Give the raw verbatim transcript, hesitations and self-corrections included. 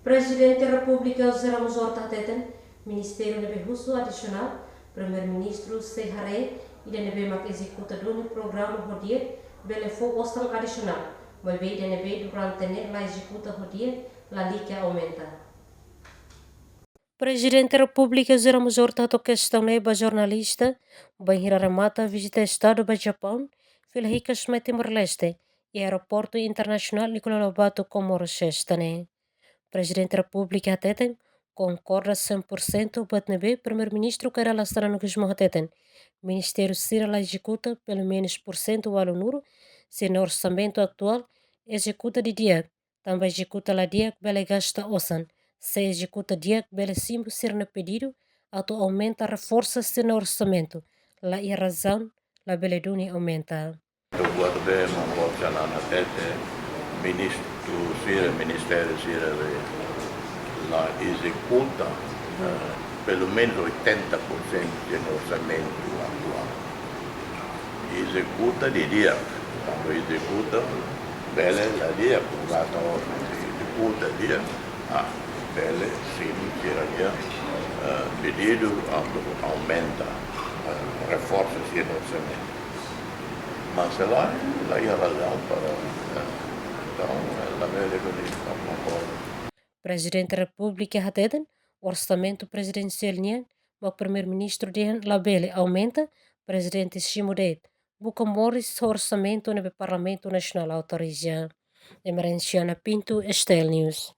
Prezidente Repúblika José Ramos Horta hateten, ministériu ne'ebé husu adisionál, Primeiru-Ministru sei haree ida ne'ebé mak ezekuta duni programa ho di'ak, bele fó osan adisionál, maibé ida ne'ebé durante ne'e la ezekuta ho di'ak, lalika aumenta. Prezidente Repúblika José Ramos Horta hato'o kestaun ne'e ba jornalista, bainhira remata vizita Estadu ba Japaun, fila hikas mai Timor-Leste, iha Aeroportu Internasionál Nicolau Lobato, Comoro, sesta ne'e. Prezidente Repúblika hateten, konkorda cem por cento buat ne'ebé Primeiru-Ministru Kay Rala Xanana Gusmão hateten, ministériu sira la ezekuta pelumenus porsentu ualunulu, se nia orsamentu atuál ezekuta didi'ak, tanba ezekuta la di'ak bele gasta osan, se ezekuta di'ak bele simu sira-nia pedidu atu aumenta, reforsa sira-nia orsamentu, la iha razaun labele duni aumenta. Buat ne'ebé Mangkok Xanana hatete, ministru sira, ministériu sira be la ezekuta, eh, pelumenus oitenta por cento de orsamentu atuál. Ezekuta didi'ak, tanba ezekuta bele la di'ak, gasta osan, ezekuta di'ak, ah, bele simu sira-nia, eh, pedidu atu aumenta, eh, reforsa sira-nia orsamentu. Mas la, la iha razaun para, eh, entaun, eh, labele duni aumenta. Prezidente Repúblika hateten, orsamentu prezidensiál nian, mak Primeiru-Ministru dehan labele aumenta, Prezidente simu de'it, buka moris orsamentu ne'ebé Parlamentu Nasionál autoriza. Emerenciana Pinto, S T L News.